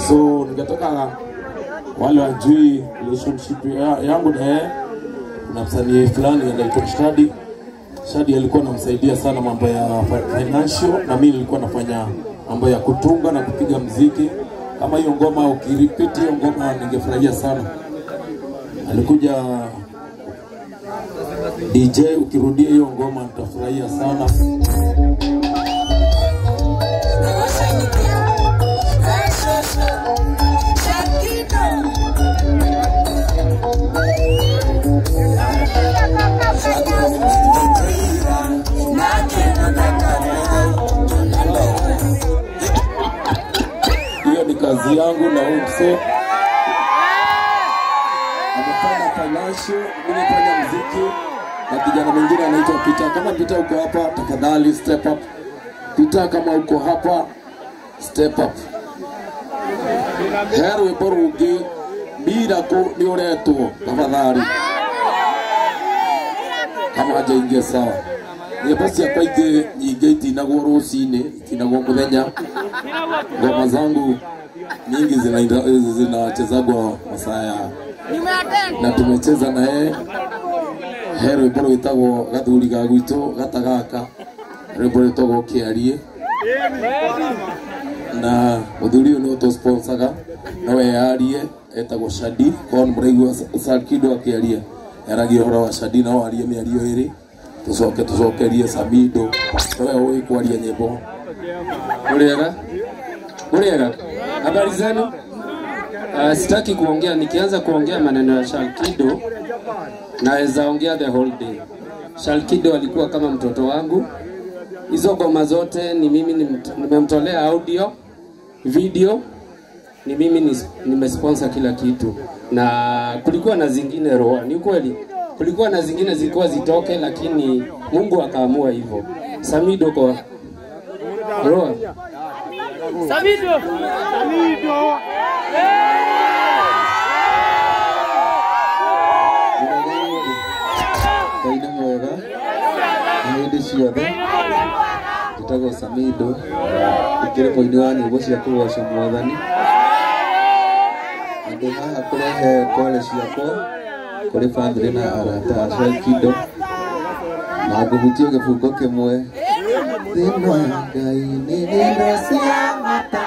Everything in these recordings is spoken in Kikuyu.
So ningetaka wale wajui relationship yangu na yeye, kuna msanii fulani anaitwa Shadi. Shadi alikuwa anamsaidia sana mambo ya financial, na mimi nilikuwa nafanya mambo ya kutunga na kupiga mziki. Kama hiyo ngoma ukirepeat hiyo ngoma ningefurahia sana. Alikuja DJ, ukirudia hiyo ngoma nitafurahia sana. Hiyo ni kazi yangu na huyu mzee. Amefanya financial, mimi nafanya muziki na kijana mwingine anaitwa Peter. Kama Peter uko hapa, tafadhali step up. Peter kama uko hapa, step up. He rwĩmbo rũngĩ Miracle nĩ ũretwo tafadhali. Kama hajaingia sawa. Nyĩmbo ciakwa ingĩ nyingĩ itinagwo rũcinĩ, itinagwo mũthenya. Ngoma zangu nyingi zinachezagwa masaa ya na tumecheza na yeye. He rwĩmbo rwĩtagwo gathuri ga gwitũ gatagaka, rwĩmbo rwĩtagwo kĩarie, na mũthuri ũyũ nĩ ũtũsponsaga no eyarie, etagwo Shadi. Korwo nĩ mũraigua Salkido akĩaria, yaragia ũhoro wa Shadi, no arie mĩario ĩrĩ, tũcoke tũcokerie Samido nowe ũĩ kwaria nyĩmbo. Mũrĩega? Mũrĩega? Habari zenu? Sitaki kuongea, nikianza kuongea maneno ya Shalkido naweza ongea the whole day. Shalkido alikuwa kama mtoto wangu. Hizo ngoma zote ni mimi nimemtolea audio, video, ni mimi nimesponsor kila kitu. Na kulikuwa na zingine roho, ni ukweli. Kulikuwa na zingine zilikuwa zitoke, lakini Mungu akaamua hivyo. Samido kwa roho. Samido. Samido. Ngai nĩ mwega hĩndĩ ciothe. Njĩtagwo Samido, ndĩkĩrĩ mũini wa nyĩmbo cia kũgoca Mwathani. Na ndĩ haha kũrehe pole ciakwa kũrĩ bamĩrĩ na arata a Shalkido, na ngũhutie gĩbungo kĩmwe. Thĩno ya Ngai nĩ thĩno cia mata,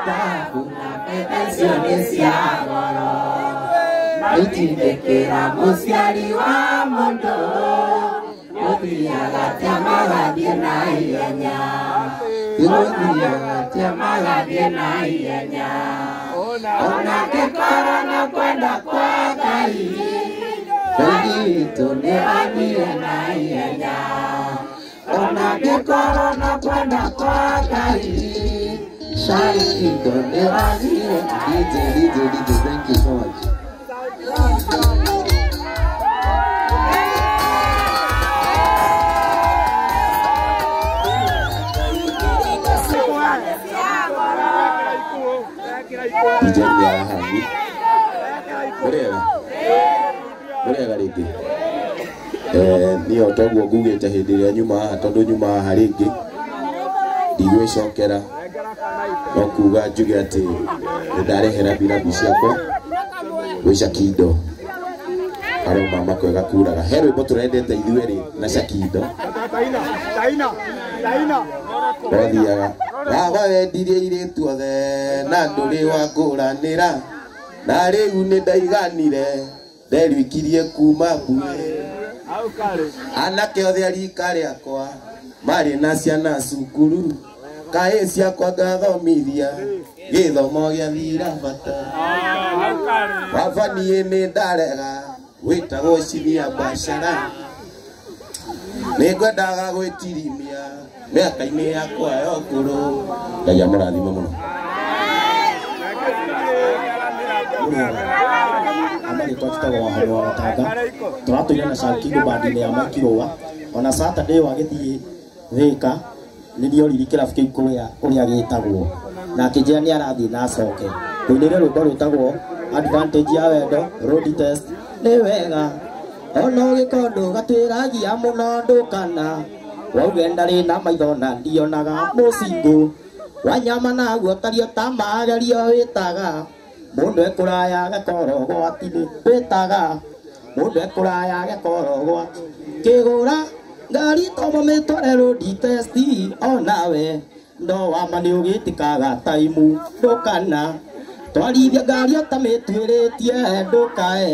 thahabu na betha icio nĩ cia goro, itindĩkĩra mũciari wa mũndũ gũthiaga tia magathiĩ na ihenya, gũthiaga tia magathiĩ na ihenya, ona angĩkorwo no kwenda kwa Ngai, Ngai witũ nĩ athiĩ na ihenya, ona angĩkorwo no kwenda kwa Ngai, Shalkido nĩ athiĩ. DJ, DJ, DJ, thank you so much. DJ Hangi. Mũrĩega? Mũrĩega rĩngĩ? Niĩ o toguo ngugĩte hĩndĩ ĩrĩa nyuma haha, tondũ nyuma haha rĩngĩ ndigwĩcokera, no kuga njuge atĩ nĩ ndarehera birabu ciakwa gwĩ Shakido. Aroma makwega kuraga. He rwĩmbo tũrendete ithuerĩ na Shakido. Rwathiaga baba wendirie airĩtu othe na ndũrĩ wangũranĩra, na rĩu nĩ ndaiganire nderwikirie kuma mbuĩ. Anake othe a rika rĩakwa marĩ na ciana cukuru, kaĩ ciakwa ngathomithia gĩthomo gĩathira bata. Baba niĩ nĩ ndarega wĩtagwo cinia biacara, nĩngwendaga gwĩtirimia mĩaka-inĩ yakwa ya ũkũrũ. Ngai amũrathime mũno. Amarĩtwa njĩtagwo Wahoro wa Gatanga, tũratũire na Shalkido bandi-inĩ ya Mike Irũa. Ona Saturday wagĩthiĩ Thĩka nĩ ndioririe kĩrabu kĩu kũrĩa gĩtagwo, na akĩnjĩra nĩ arathiĩ na acoke. Ngũinĩre rwĩmbo rwĩtagwo Advantage ya Wendo, Road Test. Nĩ wega ona ũgĩkorwo ndũgatwĩragia mũno ndũkana, wauge ndarĩ na maitho na ndionaga mũcingũ, Wanyama naguo tario ta magerio wĩtaga mũndũ ekũraya agakorwo gwati-inĩ wĩtaga mũndũ ekũraya agakorwo gwati kĩgũra ngari tomo mĩtware road test onawe no wama nĩ ũgĩtĩkaga taimu ndũkana twarithia ngari ũtamĩtuĩrĩtie ndũkae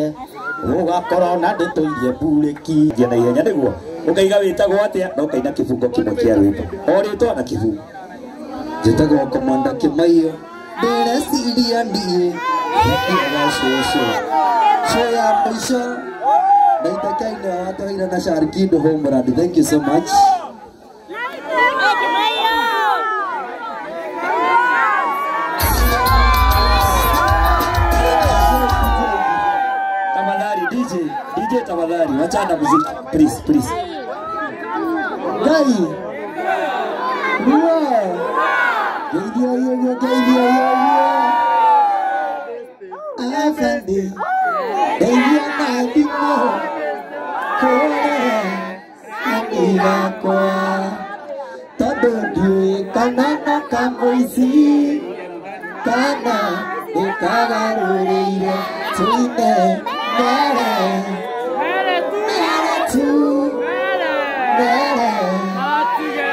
ũgakorwo na ndĩtũirie mburĩki ngia na ihenya nĩguo ũkaiga wĩtagwo atĩa na ũkaina kĩbungo kĩmwe kĩa rwĩmbo o rĩtwa na kĩbungo. Njĩtagwo Komanda Kĩmaiyo ndĩreciria niĩ ngiaga cũcũ show ya mũico na itakaine watũheire na Shalkido Homeland. Thank you so much. Tafadhali DJ, DJ tafadhali wachana muziki please please. Ngai Ruo Geithia yoyo geithia yoyo Afendi Geithia na thimũ kũrĩra mami wakwa tondũ ndiũĩ kana no kamũici kana nĩkagarũrĩire tuine mere mere tu mere matige.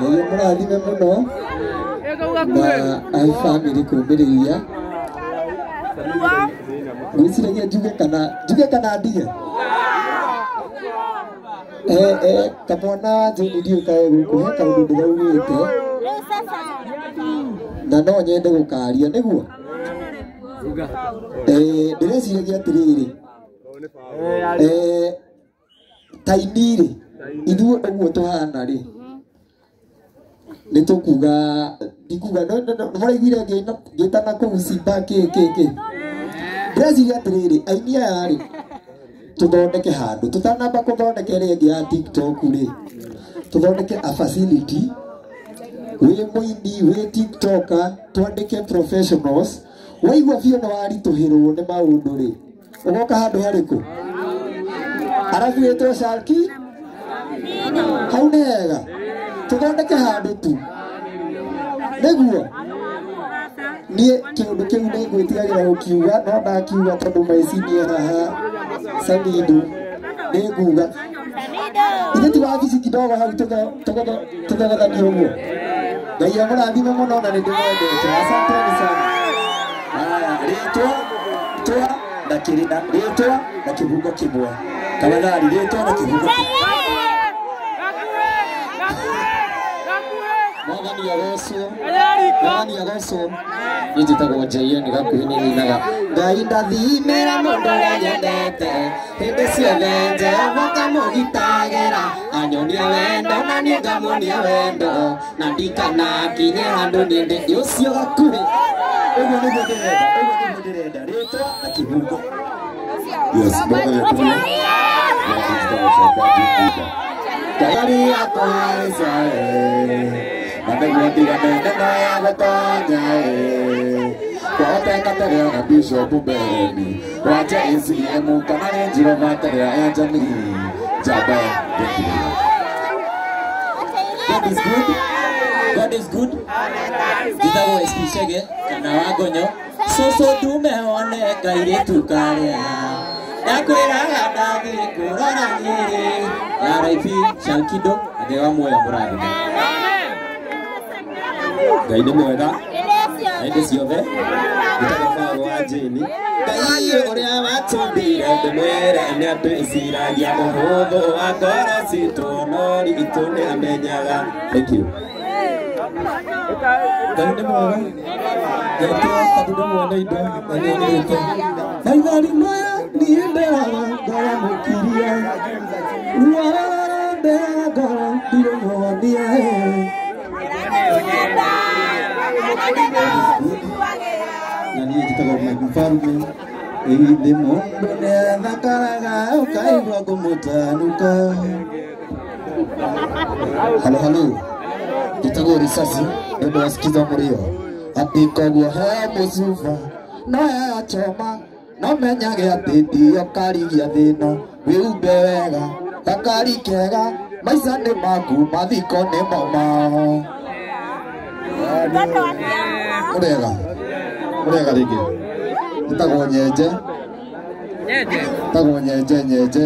Ngai mũrathime mũno na ai family kũmbĩrĩria ngwĩciragia njuge kana ndige kamwana wa Jane ndiũĩ kaĩ gũkũ he kaũndũ ndĩraugĩte na no nyende gũkaria nĩguo ndĩreciragia atĩrĩrĩ taini rĩ ithuĩ ũguo tũhana rĩ nĩ tũkuga ndikuga nĩmũraiguire ngĩtana kũu Simba kĩ kĩ kĩ ndĩreciria atĩrĩrĩ aini aya rĩ tũthondeke handũ tũtanamba kũthondeka ĩrĩa ĩngĩ ya TikTok rĩ tũthondeke a facility wĩ mũini wĩ TikToker twandĩke professionals waigua biũ nĩ waritũhĩrwo nĩ maũndũ rĩ ũgoka handũ harĩkũ arabu wĩtwo Shalki hau nĩ hega tũthondeke handũ tu nĩguo niĩ kĩũndũ kĩu nĩ ngwĩtigagĩra gũkiuga no ndakiuga tondũ maicinie haha Samido nĩ nguga ithe ti wabici kidogo hau tũthogothanie ũguo. Ngai amũrathime mũno na nĩ ndĩmwendete. Asanteni sana. Haya, rĩtwa twa na kĩrĩna rĩtwa na kĩbungo kĩmwe tafadhali rĩtwa na kĩbungo kĩmwe. Mwathani agocwo Mwathani agocwo. Niĩ njĩtagwo JN gakuhĩ nĩ ninaga Ngai ndathimĩra mũndũ ũrĩa nyendete hĩndĩ ciothe Jehova ngamũgitagĩra anyonia wendo na niĩ ngamuonia wendo na ndikanakinye handũ niĩ ndĩ ũcio gakuhĩ. Ũguo nĩguo ndĩrenda, ũguo nĩguo ndĩrenda rĩtwa na kĩbungo. Yes, mwathani akũrie. Ngari yakwa na nĩguo ndigane neno ya gũtonya kwahoteka tũrĩa na Bishop Beni wa JCM kana nĩ Njirova tũrĩa ya jamii njamba. God is good. God is good. Njĩtagwo SP Chege kana Wagonyo cũcũ ndume one kairĩtu karĩa ndakwĩraga ndathiĩ kũrora Nyĩrĩ. RIP Shalkido Ngai wa muoyo mũrathime. Ngai nĩ mwega hĩndĩ ciothe. Njĩtagwo Paul wa Jane. Ngai ũrĩa watũmbire ndĩmwĩre nĩ atwĩciragia ũhũthũ wa ngoro citũ no ritũ nĩ amenyaga. Thank you. Ngai nĩ mwega ngetwo kabundo mwene indo na nĩonĩte maithori maya niĩ ndĩraga ngaramũkiria ruo ndĩraga ngoro ndirũmuonia. Na niĩ njĩtagwo Mike Mfalme ĩthĩ mũndũ nĩathakaraga ũkaigua kũmũtanuka. Halo halo, njĩtagwo Risasi nĩ ũndũ wa Sikiza Mũrĩo atĩ koguo he mũcuba no heo choma no menyage atĩ ndiyo karigia thĩna wĩumbe wega gakari kega Maica nĩ maku mathiko nĩ mao. Ũrega ũrega rĩngĩ ĩtagwo nyenje ĩtagwo nyenje nyenje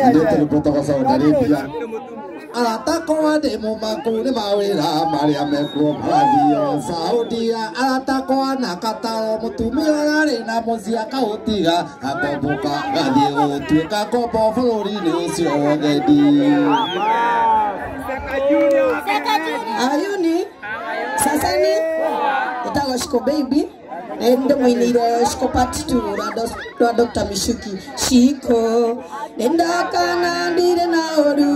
ndĩte rĩpotagwo Saudi Arabia. Arata kwa ndĩ mũmaku nĩ mawĩra marĩa mekuo marathiĩ Saudia. Arata kwa na Kataro mũtumia ararĩ na mũciĩ akaũtiga akombũka gathiĩ gũtuĩka ngombo bũrũri-inĩ ũcio wothe. Ayuni sasani etagwo Shiko Baby nende mwiniro Shiko part 2 rwa Dr. Mishuki. Shiko nendakana ndire na oru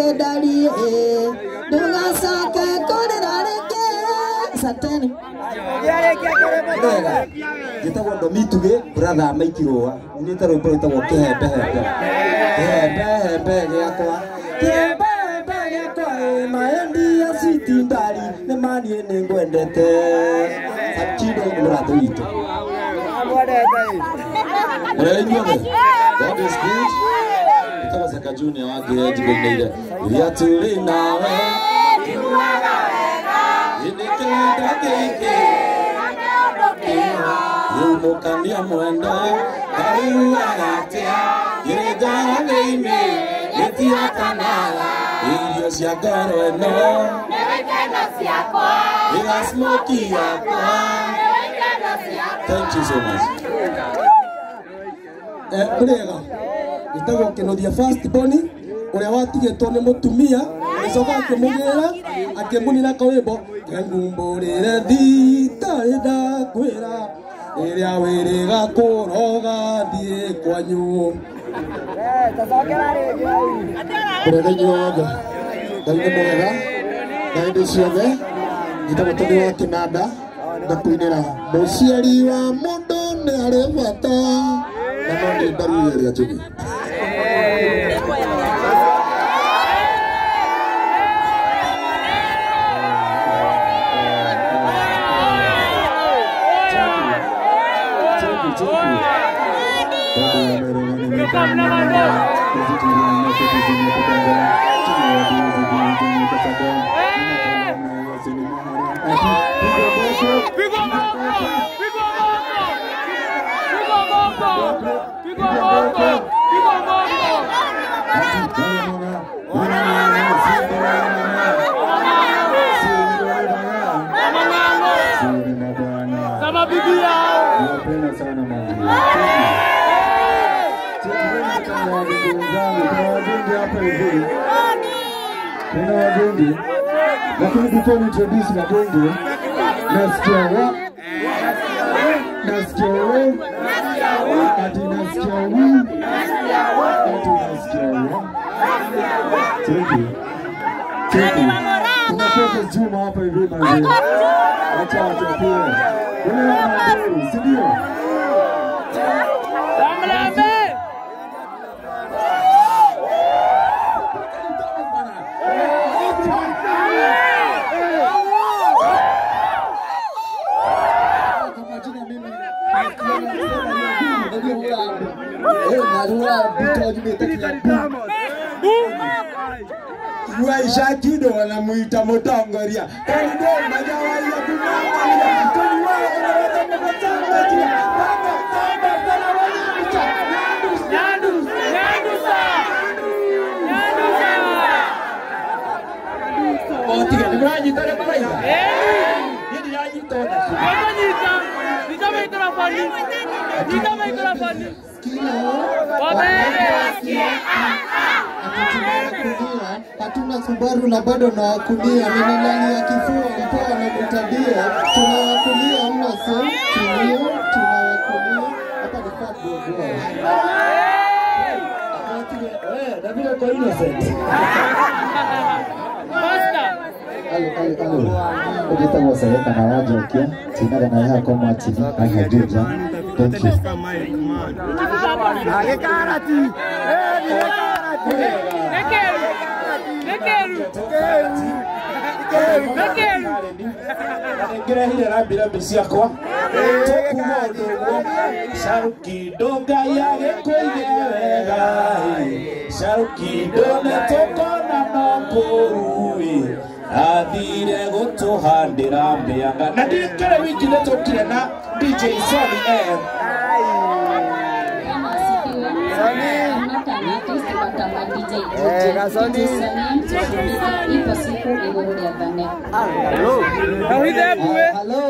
edarie ndugacoke kũrĩra rĩngĩ. Asanteni. Njĩtagwo Ndomituge brother Mike Rũa nyinĩte rwĩmbo rwĩtagwo kĩhembe hembe kĩhembe hembe gĩakwa kĩhembe hembe gĩakwa maendia citi ndari nĩ maniĩ nĩ ngwendete. Sakido nĩ mũratũ witũ. Mũrega inyuothe. God is good. Ĩtagwo Saka Junior wa Ngĩrenji ngũinĩire iria tũrĩ nawe ĩndĩ kĩenda gĩkĩ yumũkania mwendo ndaugaga atĩa ĩrĩ ngoro thĩinĩ gĩtiakanaga irio cia ngoro ĩno ĩga smoky yakwa. Thank you so much. Mũrega ĩtagwo Kĩnuthia First Born ũrĩa watigĩtwo nĩ mũtumia agĩcoka akĩmũgĩra akĩmũnina kawĩmbo kengumbũrĩre thitarĩ ndakwĩra rĩrĩa wĩrĩga kũroga thiĩ kwanyu. Mũrega inyuothe. Ngai nĩ mwega na hĩndĩ ciothe. Njĩtagwo Tony wa Kĩnanda na kũinĩra mũciari wa mũndũ nĩ arĩ bata na no nĩ mbaru ĩrĩa njũgĩ. Kuna wagongi lakini before we introduce wagongi nasikia wa nasikia we ati nasikia wi ati nasikia wa. Thank you. Thank you. Kuna Pepe Juma hapa hivi manzi. Acha achapie. Kuna Manduru, si ndio? Waishakido wanamuita Mutongoria. Hatuna Subaru na bado na wakulia minilani ya kifua mpoa na mtadia tunawakulia mna so kilio tunawakulia hapa ni fat boy. Na vile kwa innocent. Alo alo alo. Ugitagwo Seleka na Wanjokia tinaga na yaha kwa Martin na Juja. Thank you. Ngirehire rambira mbici yakwa Tũkuga ũndũ ũguo Shalkido Ngai agĩkũige wega Shalkido nĩ tũkona no kũu athire gũtũhandĩra mĩanga na ndikĩrĩ wiki nĩ tũkire na DJ Sony M. Hello. Hello.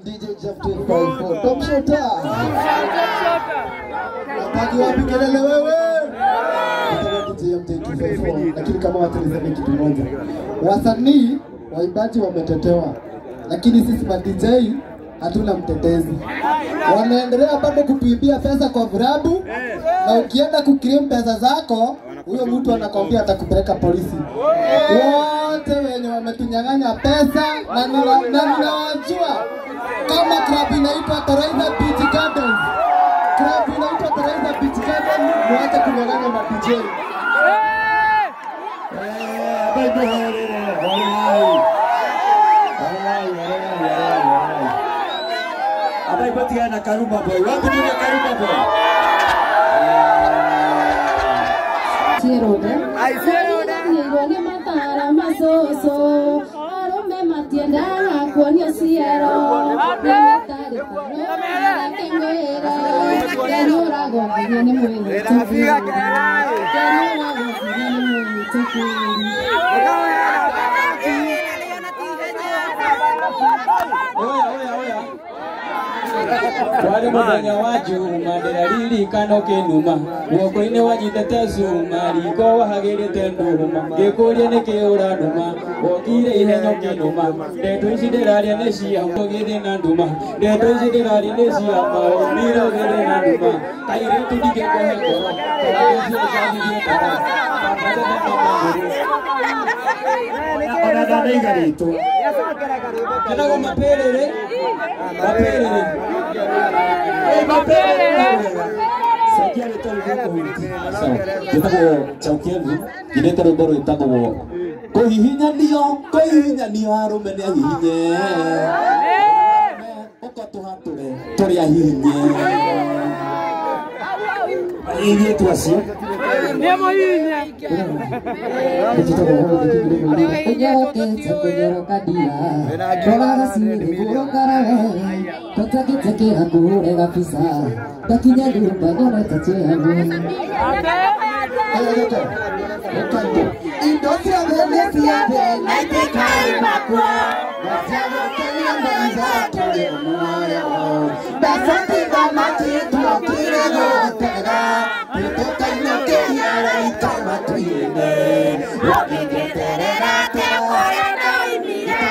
DJ Jeff 254. Top shota. Nataki wapi kelele wewe? DJ M254. Lakini kama watu niseme kitu moja. Wasanii waimbaji wametetewa. Lakini sisi ma DJ hatuna mtetezi. Wanaendelea bado kutuibia pesa kwa virabu, na ukienda kuclaim pesa zako, huyo mtu anakwambia atakupeleka polisi. Wote wenye wametunyang'anya pesa na ninawajua. Kama club inaitwa Taraitha Beach Gardens. Club inaitwa Taraitha Beach Gardens, muache kunyang'anya ma DJ. Abai Karuma boy. Wapi ni Karuma boy? Sierode. Ai sierode. Ni matara masoso. Arume matienda kuonia siero. Matari kengwera. Kenyora goginya ni mwini. Kenyora goginya ni mwini. Oya oya oya. Wale muthenya wa Juma ndĩraririkana ũkĩnuma guoko-inĩ wanyitĩte cuma riko wahagĩrĩte ndũma ngĩkũria nĩkĩ ũranuma wokire ihenya ũkĩnuma ndeto ici ndĩraria nĩ cia ũgĩthĩ na nduma ndeto ici ndĩraria nĩ cia maũmire ũgĩthĩ na nduma kairĩtu ndingĩkũhe ngoro tondũ ũcio toro ona ndanaiga rĩtwa kenagwo mapĩrĩrĩ mapĩrĩrĩ cenjia rĩtwa rĩu gũkũhuti. Njĩtagwo Chau Kevin, nyinĩte rwĩmbo rwĩtagwo kũhihinyanio kũhihinyanio arũme nĩ ahihinye ũka tũhatũre tũrĩ ahihinye ithuĩ twacio Ũnyorokete kũnyoroka ndia roraga ciri gũkara we tũtagĩtĩkĩra kũhũre gabica ndakinya nyũmba nyonete kĩagu Indo ciothe nĩ ciothe na itikaima kuo Gaciagũkenia mbeca tũrĩ muoyo Mbeca ti thamaki tuokire gũtega Tũkainũkĩria raika matu-inĩ Ũkĩnjeterera atĩa kũrĩa ndoimire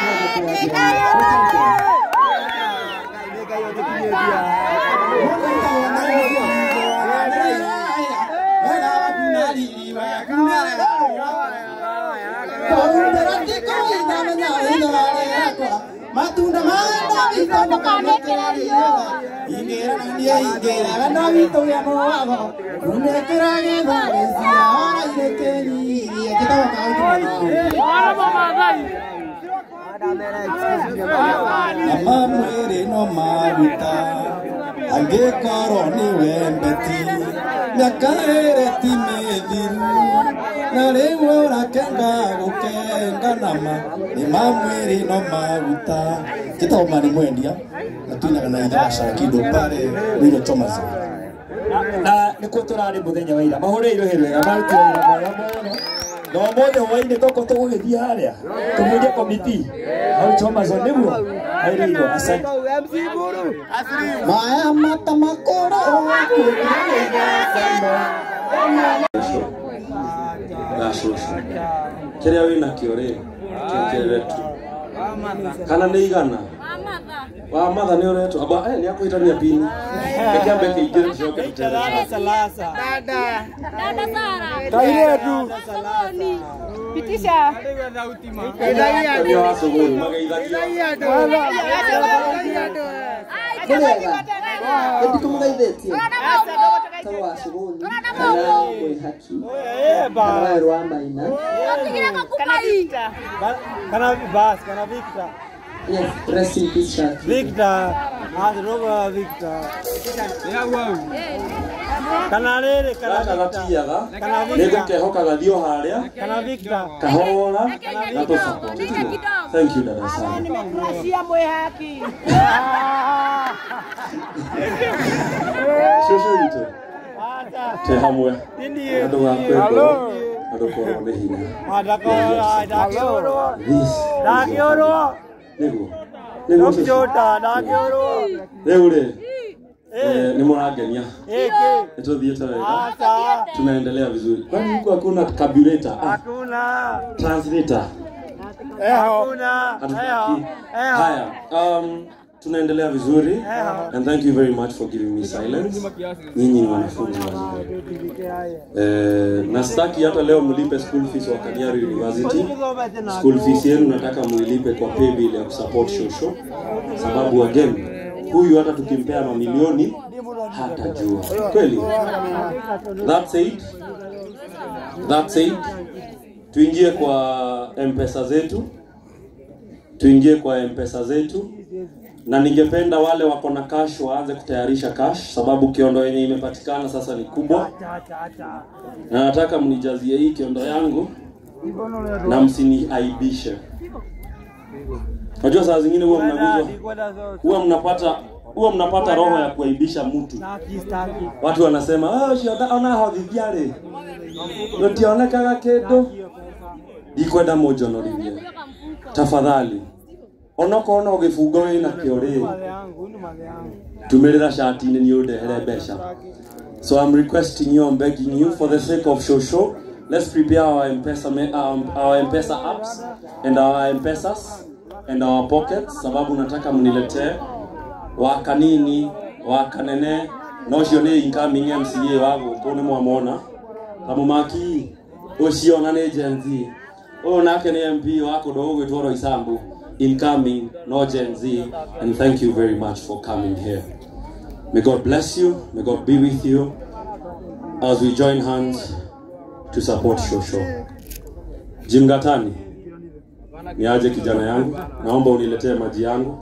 Matunda mamwĩrĩ no maruta angĩkorwo nĩ wendeti mĩaka ĩrĩ ti mĩthiru na rĩu ũrakenga gũkenga nama nĩ mamwĩrĩ no maruta. Njĩtagwo Mani Mwendia na tuinaga na ithe wa Shalkido pale Ruiro Thomas na nĩkuo tũrarĩ mũthenya wa ira mahũrĩirwo hĩ wega marutire wĩra mwega mũno na ũmũthĩ hwainĩ toko tũgũgĩthiĩ harĩa tũmũrie komiti hau Thomas nĩguo haurĩirwo. Asante. Maya mata makoro na cũcũ kĩrĩa wĩnakĩo rĩ kĩongerere tu kana nĩ igana wa matha nĩ ũretwo amba nĩ akũhĩtania pini reke ambe kĩingĩre tũcoke tũtere. Dada Sara. Kairetu. Pitisha. Nĩ wa cũgũri mageithagio. Ndikũmũgeithĩtie toro wa cũgũri kana mwĩhaki kana waerũ wa maina Kana bas, kana Victor. Yes, rest in peace, Shalkido. Victor, Roba Victor. Kana rĩrĩ kana Gaka gatiaga Kana nĩ Victor. gũkehoka gathio harĩa Kana Victor. kahora na tũsupport. Thank you dada sana. Nimekuachia mwehaki. Shosho witũ te hamwe andũ gakue ngoro andũ korwo nĩ hinya. This Ndakĩũrwo. nĩguo nĩguo shosho. Ndũkĩũta ndakĩũrwo. Rĩu rĩ nĩ mũrangenia Ĩkĩ. nĩ tũthiĩte wega, Acha. tunaendelea vizuri. Kwani huku hakuna carburetor? Ah, Hakuna. translator. Hakuna. Hatutaki. Haya, tunaendelea vizuri and thank you very much for giving me silence. Nyinyi ni wanafunzi wazuri. Na sitaki hata leo mlipe school fees wa Kanyari University. School fees yenu nataka muilipe kwa paybill ya kusupport shosho, sababu again huyu hata tukimpea mamilioni hatajua kweli. That said, that said, tuingie kwa M-Pesa zetu, tuingie kwa M-Pesa zetu, na ningependa wale wako na cash waanze kutayarisha cash, sababu kiondo yenye imepatikana sasa ni kubwa, na nataka mnijazie hii kiondo yangu na msiniaibishe. Unajua saa zingine huwa mnaguzwa, huwa mnapata roho ya kuaibisha mtu. Watu wanasema oh, cio ona hothithia rĩ gũtionekaga kĩndũ. Ndikwenda mũnjonorithie tafadhali, onokorwo no gĩbungo wĩna kĩo rĩ, tumĩrĩra shati-inĩ nĩ ũndehere mbeca. So I'm requesting you, I'm begging you, for the sake of Shosho, let's prepare our M-Pesa, our M-Pesa apps and our M-Pesas and our pockets, sababu nataka mniletee wakanini wakanene na ũcio nĩ incoming MCA wa gũkũ nĩ mwamona ta mũmaki ũcio na nĩ Gen Z ũyũ nake nĩ MP wa kũndũ gũgwĩtwo Roysambu, incoming no Gen Z, and thank you very much for coming here. May God bless you, may God be with you as we join hands to support Shosho. Jim Gatani, niaje kijana yangu, naomba uniletee maji yangu.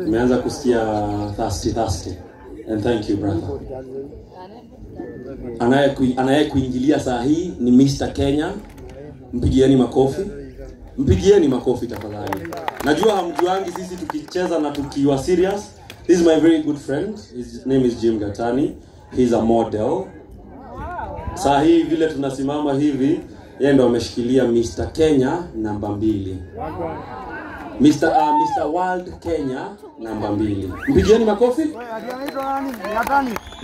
Nimeanza kusikia thirsty thirsty. And thank you brother. Anayekuingilia saa hii ni Mr. Kenya. Mpigieni makofi. Mpigieni makofi tafadhali. Najua hamjuangi sisi tukicheza na tukiwa serious. This is my very good friend. His name is Jim Gatani. He's a model. Saa hii vile tunasimama hivi, yeye ndo ameshikilia Mr. Kenya namba 2. Mr. World Kenya namba 2. Mpigieni makofi.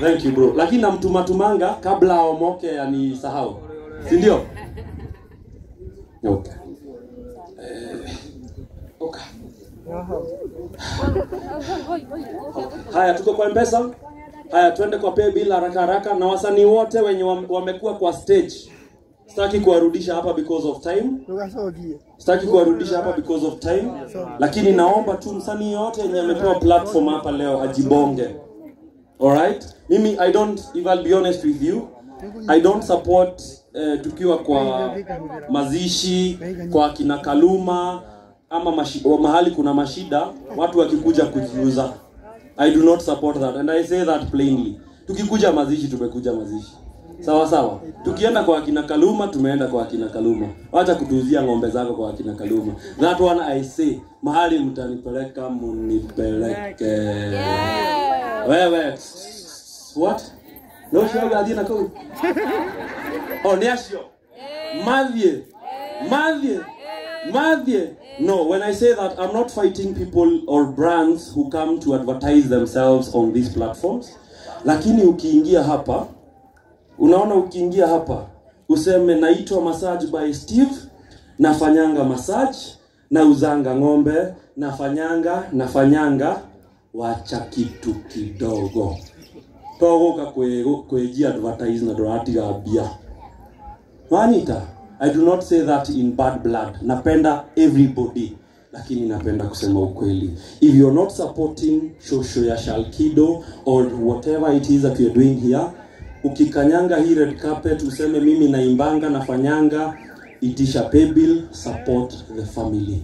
Thank you bro. Lakini namtumatumanga kabla aomoke anisahau. Si ndio? Okay. Okay. Haya, tuko kwa M-Pesa. Haya, twende kwa paybill haraka haraka, na wasanii wote wenye wamekuwa kwa stage. Sitaki kuwarudisha hapa because of time. Sitaki kuwarudisha hapa because of time. Lakini naomba tu msanii yote yenye amepewa platform hapa leo ajibonge. Alright? Mimi I don't, if I'll be honest with you, I don't support tukiwa kwa mazishi, kwa kina Kaluma ama mahali kuna mashida, watu wakikuja kujiuza. I do not support that and I say that plainly. Tukikuja mazishi tumekuja mazishi. Sawa sawa. Tukienda kwa akina Kaluma tumeenda kwa akina Kaluma. Wacha kutuuzia ng'ombe zako kwa akina Kaluma. That one I say, mahali mtanipeleka munipeleke. Yeah. Wewe. What? No shoga adina kau. Oh, ni acio. Madhie. Madhie. Madhie. No, when I say that, I'm not fighting people or brands who come to advertise themselves on these platforms. Lakini ukiingia hapa, unaona ukiingia hapa, useme naitwa Massage by Steve, nafanyanga massage, nauzanga ng'ombe, nafanyanga, wacha kitu kidogo. Togoka kweji advertise na ndũratiga mbia. Wanita, I do not say that in bad blood. Napenda everybody, lakini napenda kusema ukweli. If you're not supporting Shosho ya Shalkido or whatever it is that you're doing here, ukikanyanga hii red carpet useme mimi naimbanga nafanyanga, itisha paybill, support the family.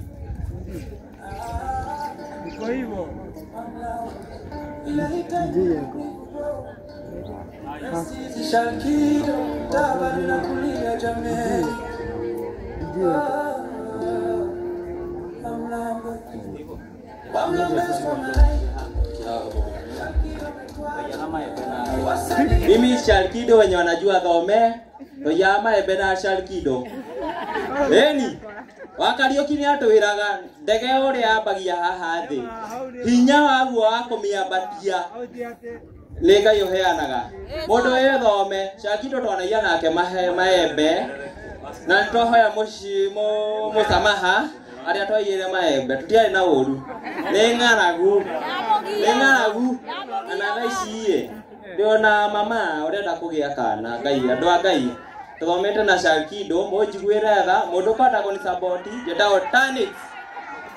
Mimi Shalkido wenye wanajua thome toyama ebena Shalkido. Eni Wakariũki nĩ atwĩraga ndege ũrĩa yambagia haha thĩ hinya waguo wa kũmĩambatia nĩ Ngai ũheanaga. Mũndũ wĩthome Shalkido twanaiya nake maembe na nĩtwahoya mũsamaha arĩa twaiyire maembe tũtiarĩ na ũru nĩ ng'aragu na thaa ici ndĩona mama ũrenda kũgĩa kana Ngai andũ a Ngai tuthomete na Shalkido mũnjiguĩre tha mũndũ kwenda kũnisapoti njĩtagwo Tanix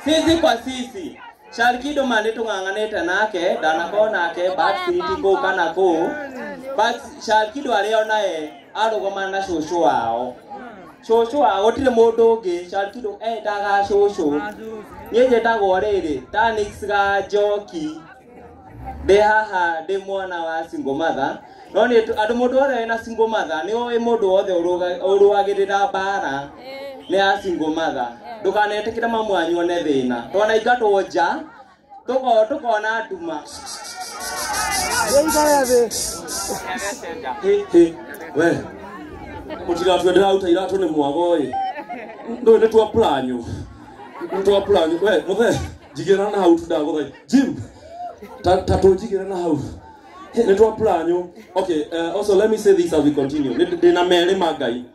sisi kwa sisi. Shalkido ma nĩtũng'ang'anĩte nake ndanakorwo nake backseat kũu kana kũu but Shalkido arĩa onaye arũgama na cũcũ wao cũcũ wao gũtirĩ mũndũ ũngĩ. Shalkido endaga cũcũ. Niĩ njĩtagwo rĩrĩ Tanix Ganjoki ndĩ haha ndĩ mwana wa single mother no nĩ andũ mũndũ wothe wĩna single mother nĩ ũĩ mũndũ wothe ũrũagĩrĩra mbara nĩ a single mother. Ndũkanetĩkĩre mamu wanyu one thĩna twanaingatwo nja tũkona nduma. We mũtigatwendera ruta iratũ nĩ mwago ĩ ndũĩ nĩ twa planyu we mũthee njigĩra na hau tu ndagũthaitha Jim ta tũnjigĩre na hau nĩ twa planyu. Okay, also let me say this as we continue. Ndĩna merĩ ma Ngai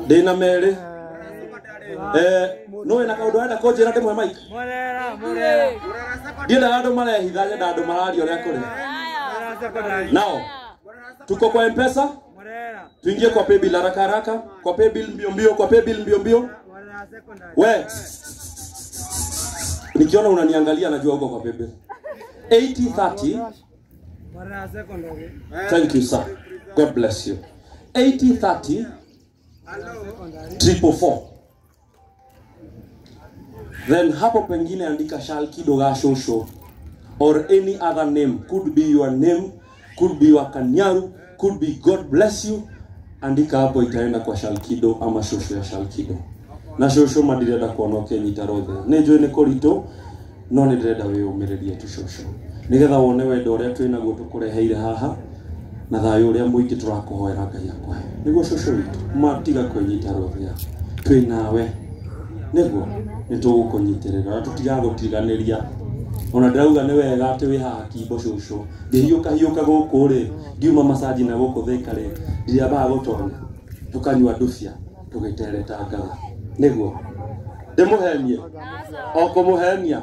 ndĩna merĩ no wĩna kaũndũ arenda kũnjĩra ndĩmwe mic ndiendaga andũ marehitha nyenda andũ mararia ũrĩa kũrĩ. Now tuko kwa M-Pesa, tuingie kwa paybill haraka haraka, kwa paybill mbio mbio, kwa paybill mbio mbio. We nikiona unaniangalia najua uko kwa paybill. 8030. Thank you sir. God bless you. 8030 444. Then hapo pengine andika Shalkido Gashosho or any other name. Could be your name, could be your Kanyaru, could be God bless you. Andika hapo itaenda kwa Shalkido ama shosho ya Shalkido. Na shosho madirenda kuona ũkĩnyita rothe. Nĩ njũĩ nĩ kũritũ no nĩ ndĩrenda wĩyũmĩrĩrie tu shosho nĩgetha wone wendo ũrĩa twĩnaguo tũkũreheire haha na thayũ ũrĩa mũingĩ tũrakũhoera Ngai akũhe. Nĩguo shosho witũ matiga kwĩnyita rothe twĩ nawe nĩguo nĩtũgũkũnyitĩrĩra na tũtigagũtiganĩria. Ona ndĩrauga nĩ wega atĩ wĩ haha kimbo cũcũ ngĩhiũka hiũka gũkũ rĩ ngiuma macaji na gũkũ Thĩka rĩ ndiambaga gũtonya tũkanyua ndubia tũgĩteretangaga nĩguo ndĩmũhenie o kũmũhenia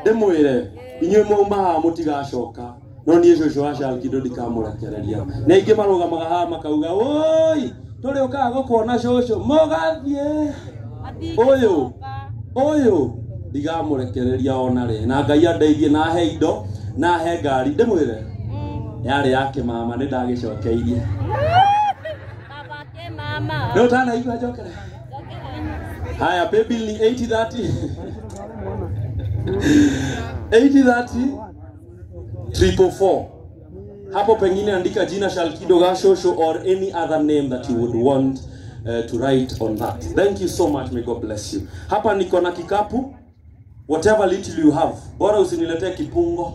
ndĩmwĩre inyuĩ mwauma haha mũtigacoka no niĩ cũcũ wa Shalkido ndikamũrekereria. Nĩ aingĩ marũgamaga haha makauga woi tũrĩũkaga gũkuona cũcũ mũgathiĩ ũyũ ũyũ ndigamũrekereria ona rĩ na Ngai andeithie na ahe indo na ahe ngari ndĩmwĩre yarĩ yake mama nĩ ndagĩcokeirie nĩ ũtanaigua njokere. Haya, paybill ni 8030 8030 444. Hapo pengine andika jina Shalkido Gashosho or any other name that you would want to write on that. Thank you so much, may God bless you. Hapa niko na kikapu, whatever little you have. Bora usiniletee kipungo.